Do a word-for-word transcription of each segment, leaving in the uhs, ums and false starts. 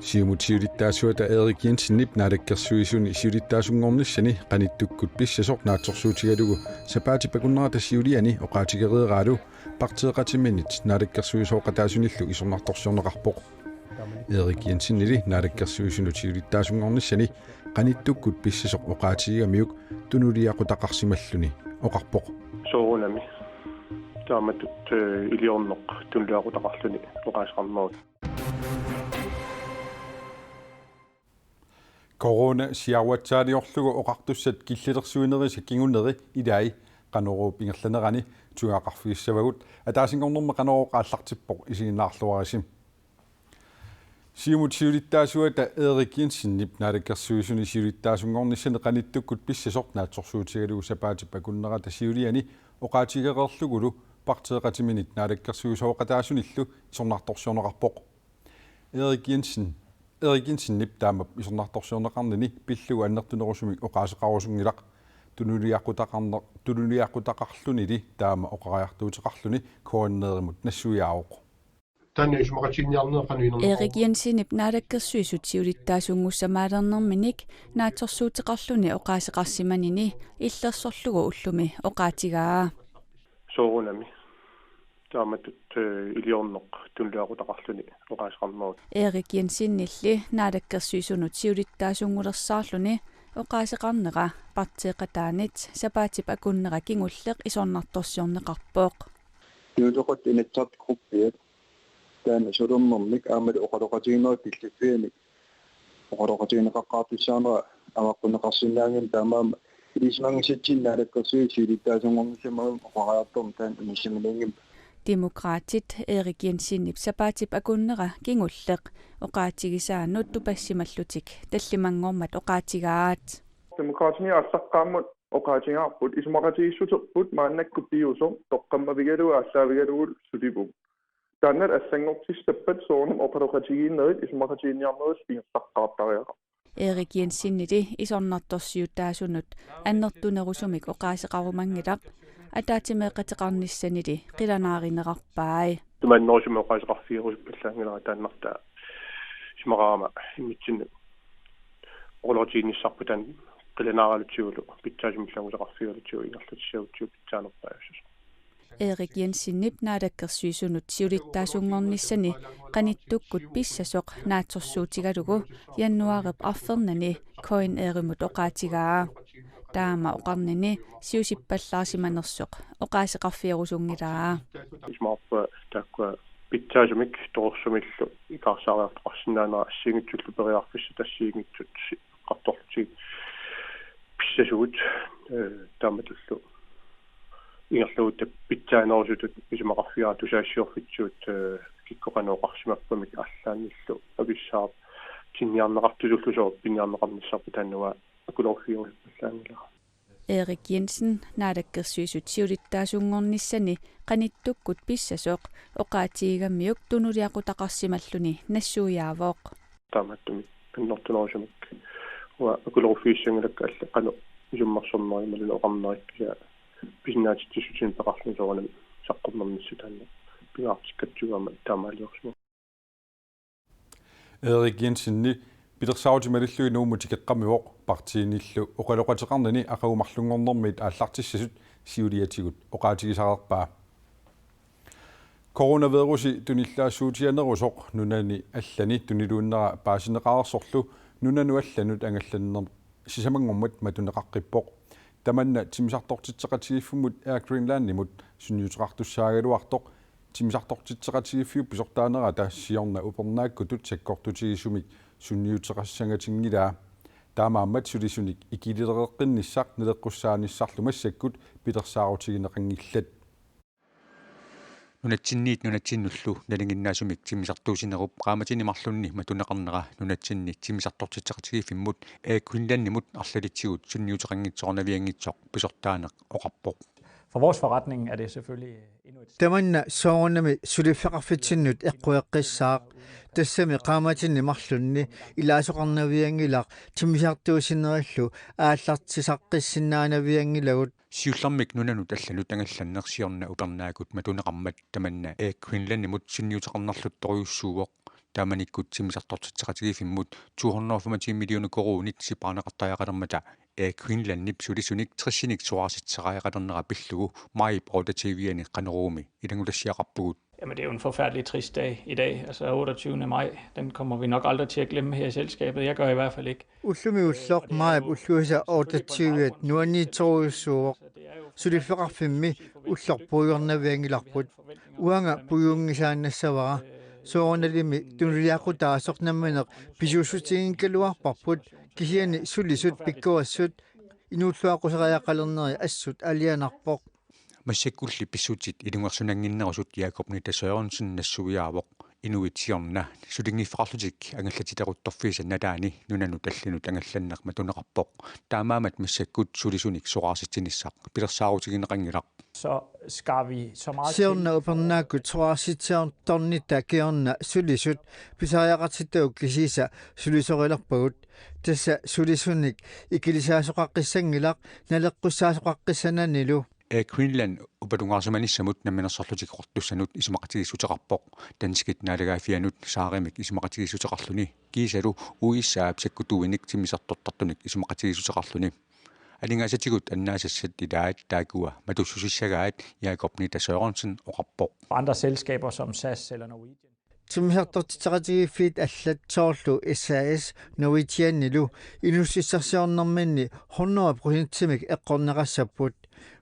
Siumut siulittaasuata Erik Jensenip naalakkersuisuni siulittaasunngornissani qanittukkut pissasoq naatsorsuutigalugu sapaatip akunnerata siuliani oqaatigereeraalu partiiqatiminit naalakkersuisooqataasunillu isornartorsiorneqarpoq. Erik Jensenili naalakkersuisunut siulittaasunngornissani qanittukkut pissasoq oqaatigigamiuk tunuliaqutaqarsimalluni oqarpoq. Soorunami. Taamatut, eh, iliorneq tunuliaqutaqarluni oqaaseqarneruvoq. Corona siaruatsaaliorlugu oqartussat killilersuinerisa kinguneri ilai Qanoruup ingerlanerani tungaqarfigissavagut, ataasinngornermi Qanoroq aallartippoq, isiginnaarluarisi. Siumut siulittaasuata Erik Jensenip naalakkersuisuni siulittaasunngornissani qanittukkut pissasoq naatsorsuutigalugu sapaatip akunnerata siuliani oqaatigereerlugulu partiiqatiminit naalakkersuisooqataasunillu isornartorsiorneqarpoq. Erik Jensen, Erik Jensenip taama isornartorsiorneqarnini pillugu annertunerusumik oqaaseqarusunngilaq. Tunuliaqutaqarne-, tunuliaqutaqarlunili taama oqariartuuteqarluni K N R-imut nassuiaavoq. Taanna isumaqatigiinniarneq qanoq inerneqarnersoq? Erik Jensenip naalakkersuisut siulittaasunngussamaalernerminik naatsorsuuteqarluni oqaaseqarsimanini illersorlugu ullumi oqaatigaa. Soorunami. Taamatut, eh, iliorneq tunuliaqutaqarluni oqaaseqarneruvoq. Erik Jensenilli naalakkersuisunut siulittaasunngulersaarluni oqaaseqarnera partiiqataanit sapaatip akunnera kingulleq isornartorsiorneqarpoq. Inuusoqat Inatsisartut gruppiat taanna sulernermik aammalu oqaloqatigiinnerit killiffianni oqaloqatigineqaqqaartussaanera avaqqunneqarsinnaanngilaq, taamaammat ilisimagisatsinnut naalakkersuisut siulittaasunngornissamut oqariartorneq taanna inissinniinngimmat. Demokraatit Erik Jensenip sapaatip akunnera kingulleq oqaatigisaanut tupassimallutik tallimanngormat oqaatigaat. Demokraatinit aallaqqaammut oqaatigaarput isumaqatigiissuterput maannakkut piviusoq toqqammavigalugu aallaavigalugulu sulivugut. Taanna allanngortissappat soorunami oqaloqatigiinnerit isumaqatigiinniarnerit ingerlaqqaartariaqarput. Erik Jensenili isornartorsiutaasunut annertunerusumik oqaaseqarumanngilaq, ataatsimeeqateqarnissanili qilanaarinerarpai. Tumannerusumik oqaaseqarfigerusuppallaanngilara, taannartaa isumaqarama immitsinnut oqaloqatigiinnissarput taanna qilanaaralutigulu pitsaasumik ilannguteqarfigalugu ingerlatissagutsigu pitsaanerpaajussuusoq. Erik Jensenip naalakkersuisunut siulittaasunngornissani qanittukkut pissasoq naatsorsuutigalugu januaarip arfernani K N R-imut oqaatigaa. Taama oqarnini siusippallaarsimanersoq oqaaseqarfigerusunngilaa. Isumaqarpunga taakkua pitsaasumik torersumillu ikaarsaariartoqarsinnaanera assigiinngitsullu periarfissat assigiinngitsut eqqartorlutigit pissasugut, eh, taamatullu ingerlagutta pitsaanerusutut isumaqarfigaara tusagassiorfitsigut, eh, kikkut qanoq oqarsimappamik allaannillu avissaartinniarneqartutullu soorlu piniarneqarnissarput taanna akulerfigerusuppallaanngilara. Erik Jensen naalakkersuisut siulittaasunngornissani qanittukkut pissasoq oqaatigigamiuk tunuliaqutaqarsimalluni nassuiaavoq. Taamaattumik annertunerusumik uanga akuleruffigissanngilakka allat qanoq isummersornerit imaluunniit oqarnerit kisianni pisinnaatitsissutinik peqarluni soorunami saqqummernissaa taanna pingaartikkatsigu aamma taamaaliorsimavoq. Erik Jensen pilersaarutit malillugit Nuummut tikeqqammivoq, partiinillu oqaloqateqarnini aqagu marlunngornermiit aallartissasut siuliatigut oqaatigisareerpaa. Coronavirusi tunillaassuutiginerusoq nunani allani tuniluinnera paasineqareersorlu nunanut allanut angallanner- sisamanngormat matuneqaqqippoq. Tamanna timmisartortitseqatigiiffimmut Air Greenlandimut sunniuteqartussaagaluartoq, timmisartortitseqatigiiffiup pisortaanerata siorna upernaakkutut sakkortutigisumik sunniuteqassangatinngilaa. Taamaammat sulisunik ikililereqqinnissaq naleqqussaanissarlu massakkut pilersaarutigineqanngillat. Nunatsinniit nunatsinnullu nalinginnaasumik timmisartuussinerup qaammatini marlunni matuneqarnera nunatsinni timmisartortitseqatigiiffimmut Air Greenlandimut arlalitsigut sunniuteqanngitsoornavianngitsoq pisortaaneq oqarpoq. For vores forretning er det selvfølgelig endnu et Tamanna soorunami suliffeqarfitsinnut eqqueqqissaaq. Tassami qaammatini marlunni ilaasoqarnavianngilaq timmisartuussinerillu aallartisaqqissinnaavianngilagut. Siullermik nunanut allanut angallanneq siorna upernaakkut matuneqarmat tamanna Air Greenlandimut sunniuteqarnerluttorujussuuvoq. Taamanikkut timmisartortitseqatigiiffimmut to hundrede og femogtyve millioner koruunit sipaarneqartariaqalermata Air Greenlandip sulisunik tresinik soraarsitseriaqalernera pillugu majip otteogtyve-ani Qanoroomi ilanngutassiaqarpugut. Jamen, det er jo en forfærdelig trist dag i dag, altså otteogtyvende maj. Den kommer vi nok aldrig til at glemme her i selskabet. Jeg gør i hvert fald ikke. Ullumi ulloq majip ulluisa otteogtyve nuanniitsorujussuuvoq. Suliffeqarfimmi ulloq puigornavianngilarput. Uanga puigunngisaannassavara. Soorunalimi tunuliaqutaasoq nammineq pisuussutigikkaluarparput, kisianni sulisut pikkorissut inuulluaqquseriaqalerneri assut alianarpoq. Massakkulli pissutsit ilungersunannginnerusut Jakob Nita Sørensen nassuiaavoq. Inuit siorna sulinngiffeqarlutik angallatiteruttorfiisa nalaani nunanut allanut angallanneq matuneqarpoq. Taamaammat massakkut sulisunik soraarsitsinissaq pilersaarutigineqanngilaq. Så skar vi så meget til. Siorna upernaakkut soraarsitsiartornitta kingorna sulisut pisariaqartitavut kisiisa sulisorilerpagut. Tassa sulisunik ikilisaasoqaqqissanngilaq naleqqussaasoqaqqissananilu. Air Greenland upalungaarsimanissamut Namminersorlutik Oqartussanut isumaqatigiissuteqarpoq. Danskit naalagaaffianut Saarimik isumaqatigiissuteqarluni kiisalu U S A-p sakkutuinik timmisartortartunik isumaqatigiissuteqarluni. Aningaasatigut annaasassat ilaat taakkua matussusissagaat Jakob Nita Sørensen oqarpoq. Andre selskaber som SAS eller Norwegian. Timmisartortitseqatigiiffiit allat soorlu S A S Norwegianilu inuussutissarsiornerminni hundrede procentimik eqqorneqassapput.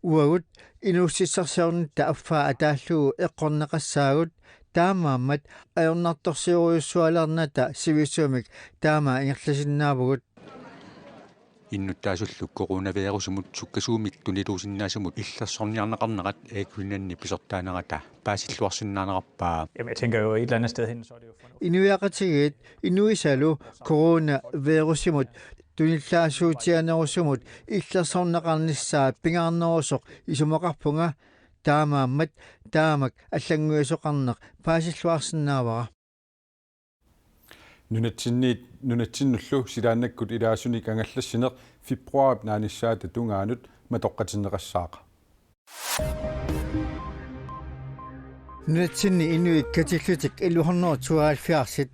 Uagut inuussutissarsiornitta affaa ataallugu eqqorneqassaagut, taamaammat ajornartorsiorujussualernerata sivisuumik taama ingerlasinnaavugut. Innuttaasullu coronavirusimut sukkasuumik tuniluusinnaasumut illersorniarneqarnerat Air Greenlandip pisortaanerata paasilluarsinnaanerarpaa. Jamen, jeg tænker jo et eller andet sted hen, så er det jo fornuftigt. Inuiaqatigiit inuisalu coronavirusimut tunillaassuutiginerusumut illersorneqarnissaa pingaarnerusoq isumaqarpunga, taamaammat taamak allannguisoqarneq paasilluarsinnaavara. Nunatsinniit, nunatsinnullu silaannakkut ilaasunik angallassineq februaarip naanissaata tungaanut matoqqatinneqassaaq. Nunatsinni inuit katillutik elleve hundrede tooghalvfjerdsit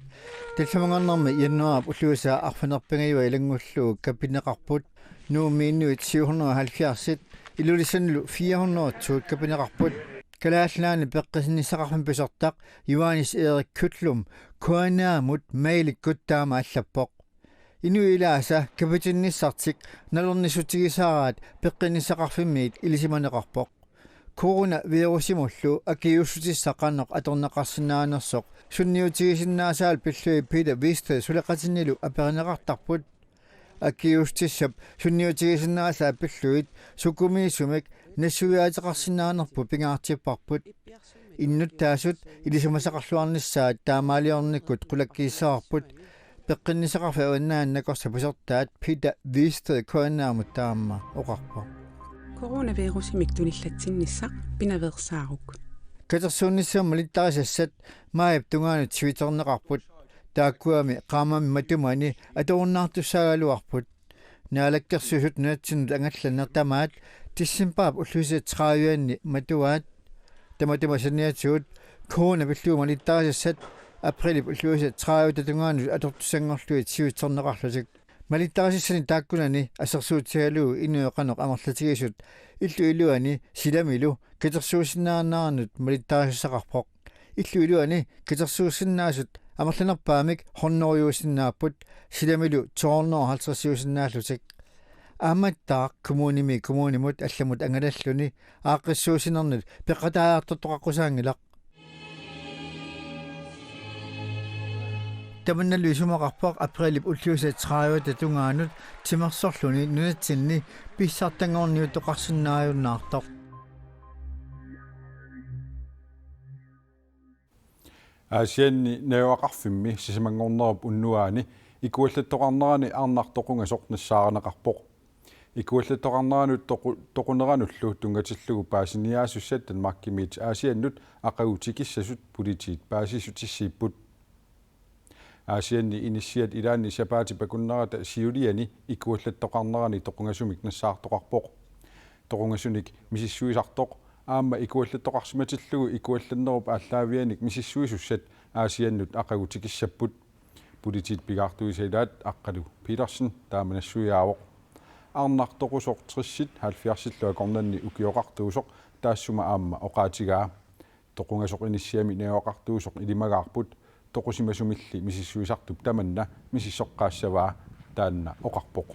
tallimanngornermi januaarip ulluisa arfineq-pingajuat ilanngullugu kapineqarput. Nuummi inuit syv hundrede og halvfjerdsit, Ilulissanilu fire hundrede og to kapineqarput. Kalaallit Nunaanni peqqinnissaqarfimmi pisortaq Johannes Erik Kyllum K N R-mut Mailikkut taama allappoq. Inuit ilaasa kapitinnissartik nalornissutigisaraat peqqinnissaqarfimmiit ilisimaneqarpoq. Coronavirusimullu akiuussutissaq qanoq atorneqarsinnaanersoq sunniutigisinnaasaalu pillugit Peter Hvidstedip suleqatinnilu aperineqartarput. Akiuussutissap sunniutigisinnaasai pillugit sukumiisumik nassuiaateqarsinnaanerput pingaartipparput. Innuttaasut ilisimasaqarluarnissaat taamaaliornikkut qulakkiissavarput, Peqqinnissaqarfik Avannaani Nakorsap pisortaat Peter Hvidsted K N R-mut taama oqarpoq. Coronavirusimik tunillatsinnissaq pinaveersaaruk. Katersuunnissaq malittarisassat maajip tungaanut sivitserneqarput. Taakkuami qaammammik matumani atorunnaartussaagaluarput. Naalakkersuisut nunatsinnut angallanneq tamaat decembarip ulluisa tredive-anni matuaat. Tamatuma saniatigut corona pillugu malittarisassat aprilip ulluisa tredive-ata tungaanut atortussanngorlugit sivitserneqarlutik. Malittarisassanik taakkunani assersuutigalugu inuit qanoq amerlatigisut illup iluani silamilu katersuussinnaaneranut malittarisassaqarpoq. Illup iluani katersuussinnaasut amerlanerpaamik hundredejuusinnaapput, silamilu to hundrede og halvtredsiusinnaallutik. Aammattaaq kommunimi kommunimut allamut angalalluni aaqqissuussinernut peqataajartortoqaqqusaanngilaq. Tamannalu isumaqarpoq aprilip ulluisa tredive-ata tungaanut timersorluni nunatsinni pissartanngorniuttoqarsinnaajunnaartoq. Aasianni najugaqarfimmi sisamanngornerup unnuaani ikuallattoqarnerani arnaq toqungasoq nassaarineqarpoq. Ikuallattoqarneranut toqu-, toquneranullu tunngatillugu paasiniaasussat Danmarkimiit Aasiannut aqagu tikissasut politiit paasissutissiipput. Aasianni inissiat ilaanni sapaatip akunnerata siuliani ikuallattoqarnerani toqungasumik nassaartoqarpoq. Toqungasunik misissuisartoq aamma ikuallattoqarsimatillugu ikuallannerup aallaavianik misissuisussat Aasiannut aqagu tikissapput. Politiit pigaartuisa ilaat Aqqalu Petersen taama nassuiaavoq. Arnaq toqusoq tressit halvfjerdsillu akornanni ukioqartuusoq taassuma aamma oqaatigaa. Toqungasoq inissiami najugaqartuusoq ilimagaarput, toqusimasumilli misissuisartup tamanna misissoqqaassavaa, taanna oqarpoq.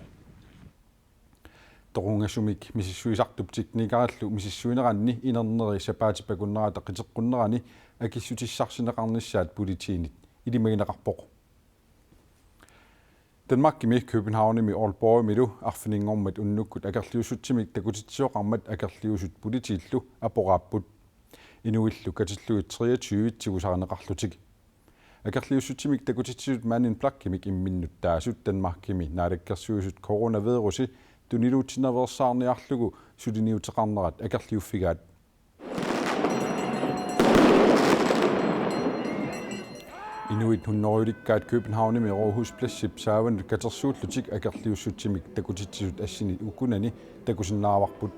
Toqungasumik misissuisartup teknikerillu misissuineranni inerneri sapaatip akunnerata qiteqqunnerani akissutissarsineqarnissaat politiinit ilimagineqarpoq. Danmarkimi Københavnimi Aalborgimilu arfininngormat unnukkut akerliussutsimik takutitsisoqarmat akerliusut politiillu aporaapput. Inuillu katillugit treogtyve tigusarineqarlutik. Akerliussutsimik takutitsisut Man in Blackimik imminnut taasut Danmarkimi naalakkersuisut coronavirusi tuniluutsinaveersaarniarlugu suliniuteqarnerat akerliuffigaat. Inuit hundredelikkaat Københavnimi Rådhuspladsip saavanut katersuullutik akerliussutsimik takutitsisut assinit ukunani takusinnaavarput.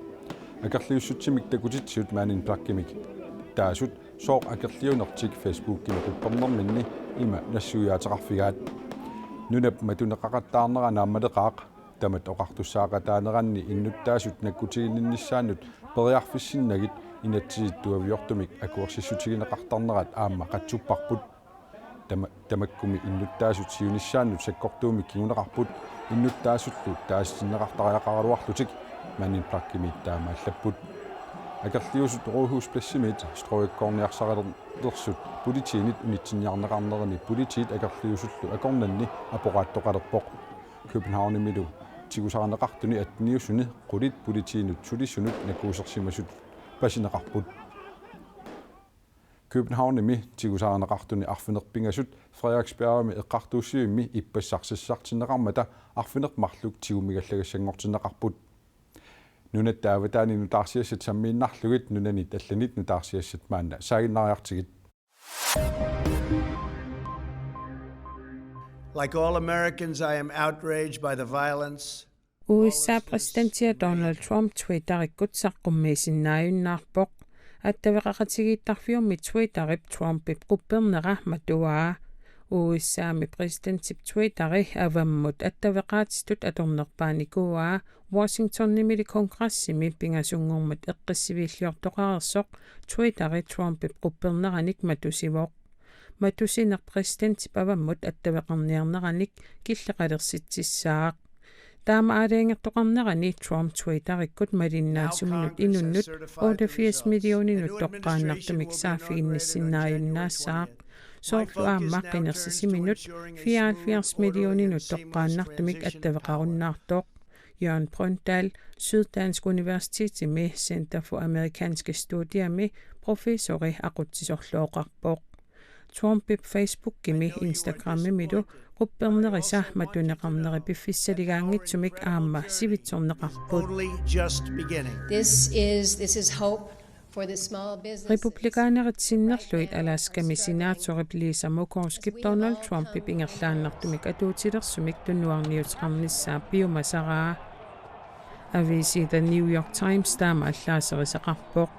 Akerliussutsimik takutitsisut Man in Blackimik taasut sooq akerliunertik Facebookimi quppernerminni ima nassuiaateqarfigaat. Nunap matuneqaqattaarnera naammaleqaaq. Tamat oqartussaaqataaneranni innuttaasut nakkutiginninnissaannut periarfissinnagit inatsisit tuaviortumik akuersissutigineqartarnerat aamma qatsupparput. Tama-, tamakkumi innuttaasut siunissaannut sakkortuumik kinguneqarput, innuttaasullu taasitinneqartariaqaraluarlutik Man in Blackimiit taamaallapput. Akerliusut Rådhuspladsimit strøgekkoorniarsarilersut politiinit unitsinniarneqarnerini politiit akerliusullu akornanni aporaattoqalerpoq. Københavnimilu tigusarineqartuni atteniusuni qulit politiinut sulisunut nakuusersimasut pasineqarput. Københavnimi tigusarineqartuni arfineq-pingasut Frederiksbergimi eqqartuussivimmi ippassaq sassartinneqarmata arfineq-marluk tigumigallagassanngortinneqarput. Nunatta avataani nutaarsiassat sammiinnarlugit nunanit allanit nutaarsiassat maanna saaginnariartigit. Like all Americans, I am outraged by the violence. U S A præsidentia Donald Trump Twitterikkut saqqummiisinnaajunnaarpoq. Attaveqaqatigiittarfiummi Twitterip Trumpip quppernera matuaa. U S A-mi præsidentip Twitteri avammut attaveqaatitut atornerpaanikuuaa Washingtonimili kongressimi pingasunngormat eqqissiviilliortoqareersoq Twitteri Trumpip qupperneranik matusivoq. Matusineq præsidentip avammut attaveqarniarneranik killeqalersitsissaaq. Taama aalajangertoqarnerani Trump Twitterikkut malinnaasuminut inunnut otteogfirs millioninut toqqaannartumik saaffiginnissinnaajunnaassaaq. Soorlu aamma qinersisiminut fireoghalvfjerds millioninut toqqaannartumik attaveqarunnaartoq. Jørgen Brøndal, Syddansk Universitetimi Center for Amerikanske Studiemi professori aqutsisorlu oqarpoq. Trumpip Facebookimi Instagramimilu quppernerisa matuneqarneri piffissaligaanngitsumik aamma sivitsorneqarput. Totally just beginning. This is, this is hope for the small business. Republikanerit sinnerlugit Alaskami senaatorip Lisa Murkowskip Donald Trumpip ingerlaannartumik atuutilersumik tunuarniuteqarnissaa piumasaraa. Aviisi The New York Times taama allaaserisaqarpoq.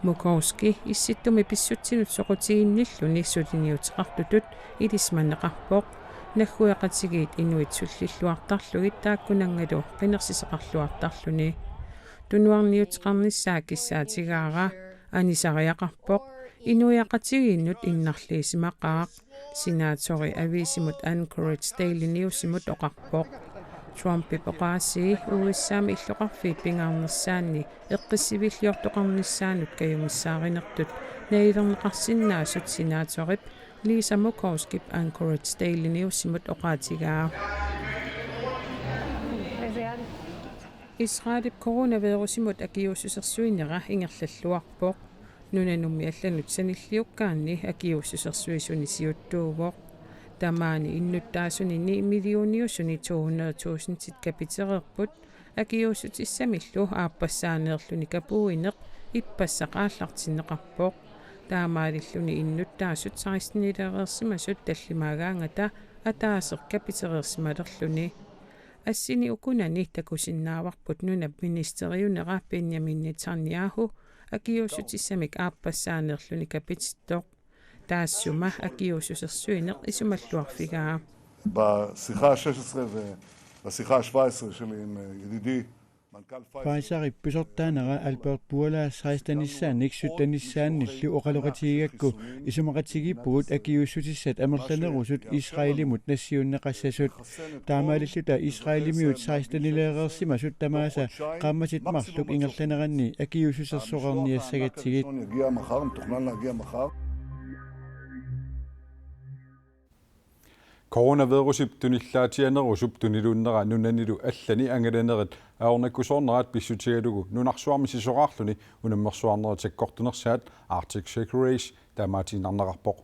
Murkowski Issittumi pissutsinut soqutiginnilluni suliniuteqartutut ilisimaneqarpoq, naggueqatigiit inuit sullilluartarlugit taakkunanngalu qinersisaqarluartarluni. Tunuarniuteqarnissaa kissaatigaara, anisariaqarpoq, inuiaqatigiinnut innarliisimaqaaq, senaatori aviisimut Anchorage Daily Newsimut oqarpoq. Trumpip oqaasii U S A-mi illoqarfiit pingaarnersaanni eqqissiviilliortoqarnissaannut kajumissaarinertut nalilerneqarsinnaasut senaatorip Lisa Murkowskip Anchorage Daily Newsimut oqaatigaa. Israelip coronavirusimut akiuussusersuinera ingerlalluarpoq. Nunanummi allanut sanilliukkaanni akiuussusersuisuni siuttuuvoq. Tamaani innuttaasuni ni millioniusuni to hundrede tusindit kapitereerput, Akiuussutissamillu aappassaaneerluni kapuineq ippassaq aallartinneqarpoq. Taamaalilluni innuttaasut sekstenileereersimasut tallimaagaangata ataaseq kapitereersimalerluni. Assini ukunani takusinnaavarput nunap ministeriunera Benjamin Netanyahu akiuussutissamik aappassaaneerluni kapitittoq. Taassuma akiuussusersuineq isumalluarfigaa. בשיחה ה-שש עשרה ובשיחה ה-שבע עשרה שלי עם ידידי מנכ"ל פייזר. Pfizerip pisortaanera Albert Bourla sekstenissaannik syttenissaannillu oqaloqatigigakku isumaqatigiippugut akiuussutissat amerlanerusut Israelimut nassiunneqassasut. Taamaalilluta Israelimiut sekstenileereersimasut tamaasa qaammatit marluk ingerlaneranni akiuussusersoqarniassagatsigit. يجيء מחר، מתוכנن להגיע מחר. Coronavirusip tunillaatianerusup tuniluunnera nunanilu allani angalanerit ajornakusoornerat pissutigalugu nunarsuarmi sisoraarluni unammersuarnerit sakkortunersaat Arctic Circle Race taamaatiinnarneqarpoq.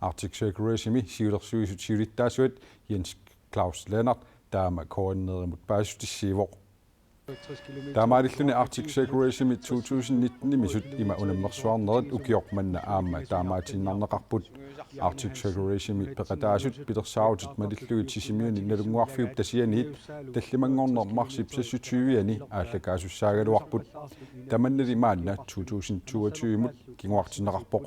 Arctic Circle Race-imi siulersuisut siulittaasuat Jens Claus Lennert taama K N R-imut paasissutissiivoq. Taamaalilluni Arctic Circle Race-imi to tusind nitten-imisut ima unammersuarnerit ukioq manna aamma taamaatiinnarneqarput. Arctic Circle Race-imi peqataasut pilersaarutit malillugit Sisimiuni Nalunnguarfiup tasianiit tallimanngorneq marsip seksogtyve-ani aallakaasussaagaluarput. Tamannali maanna to tusind toogtyve-mut kinguartinneqarpoq.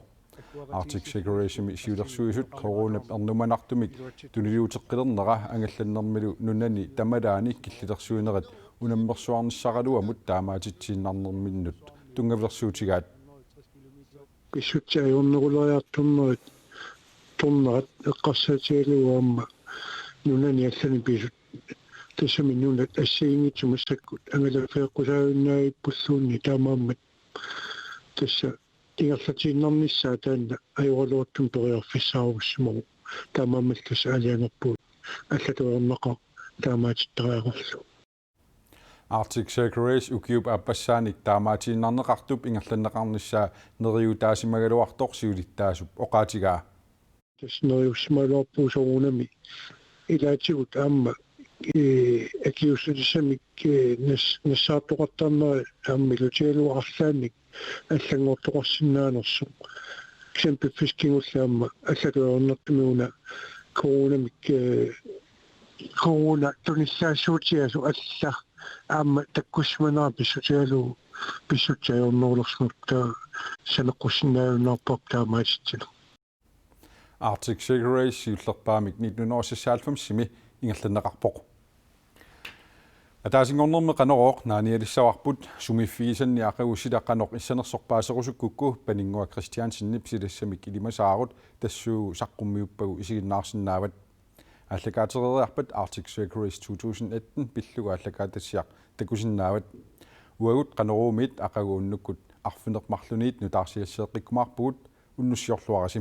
Arctic Circle Race-imi siulersuisut coronap ernumanartumik tuniliuteqqilernera angallannermilu nunani tamalaani killilersuinerit unammersuarnissaraluamut taamaatitsiinnarnerminnut tunngavilersuutigaat. Pissutsit ajorneruleriartornerat, tornerat eqqarsaatigalugu aamma nunani allani pisut. Tassami nunat assigiinngitsut massakkut angalaffigeqqusaajunnaavippulluni, taamaammat tassa ingerlatiinnarnissaa taanna ajoraluartumik periarfissaarussimavoq. Taamaammallu tassa aalajangerpugut allatut ajornaqaaq taamaatittariaqarlugu. Arctic Circle Race ukiup aappassaanik taamaatiinnarneqartup ingerlanneqarnissaa neriuutaasimagaluartoq siulittaasup oqaatigaa. Tassa neriuussimagaluarpugut soorunami ilaatigut aamma, ee, akiuussutissamik, ee, nas-, nassaartoqartarnera aamma ilutigalugu arlaannik allanngortoqarsinnaanersoq. Kisianni piffissami kingullermi aamma allatut ajornartumik una coronamik, ee, corona tunillaassuutigasoq alla aamma takkussimanera pissutigalugu pissutsit ajornerulersimavoq, taava saneqqussinnaajunnaarparput taamaatitsineq. Arctic Circle Race siullerpaamik nitten hundrede og seksoghalvfems-imi ingerlanneqarpoq. Ataasinngornermi Qanorooq naanialissavarput, sumiiffigisanni aqagu sila qanoq issanersoq paaserusukkukku Paninnguaq Kristiansenip silassamik ilimasaarut tassuugu saqqummiuppagu isiginnaarsinnaavat. Aallakaatereeriarpat Arctic Circle Race to tusind atten pillugu aallakaatitassiaq takusinnaavat. Uagut Qanoruumiit aqagu unnukkut arfineq-marlunniit nutaarsiasseeqqikkumaarpugut, unnussiorluarisi.